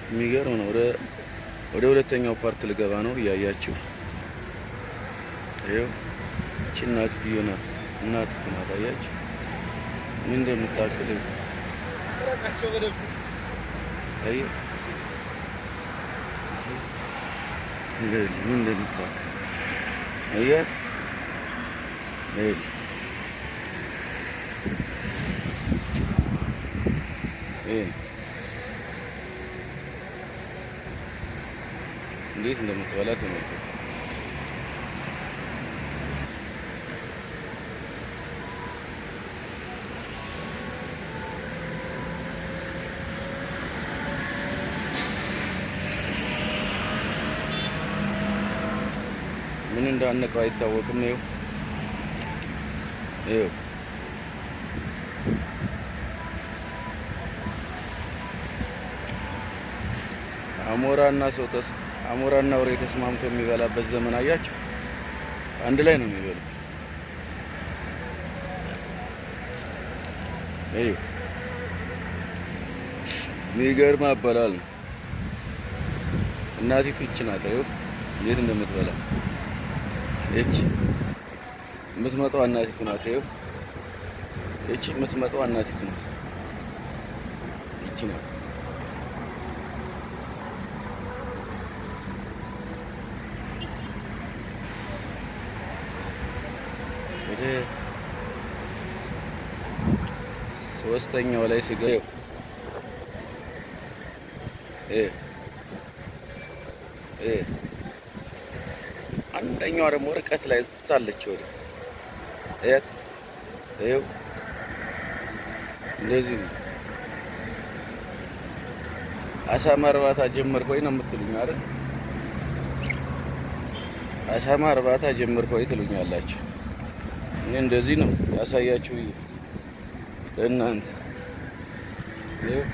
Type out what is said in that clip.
የሚገርም ነው። ወደ ሁለተኛው part ልገባ ነው። እያያችሁ ይኸው እቺ እናቲቱ ናት፣ እናቲቱ ናት። አያችሁ ምን እንደምታክል። አየህ ምን እንደምታክል አያት። ይሄ እንዴት እንደምትበላ ተመልከቱ። ምን እንዳነቀው አይታወቅም። ይኸው ይኸው አሞራና ሰው አሞራና አውሬ ተስማምቶ የሚበላበት ዘመን አያቸው። አንድ ላይ ነው የሚበሉት። እዩ፣ የሚገርም አበላል ነው። እናቲቱ ይች ናት። ይኸው እንዴት እንደምትበላ። ይች የምትመጣው እናቲቱ ናት። ይኸው ይቺ የምትመጣው እናቲቱ ናት። ይቺ ናት። ወደ ሶስተኛው ላይ ስገባ ይኸው አንደኛዋ ደግሞ ርቀት ላይ እዛ አለች። ወደ እያት ይኸው እንደዚህ ነው። አሳማ እርባታ ጀመርክ ወይ ነው የምትሉኝ አይደል? አሳማ እርባታ ጀመርክ ወይ ትሉኛላችሁ። እኔ እንደዚህ ነው ያሳያችሁ ለእናንተ። ይኸው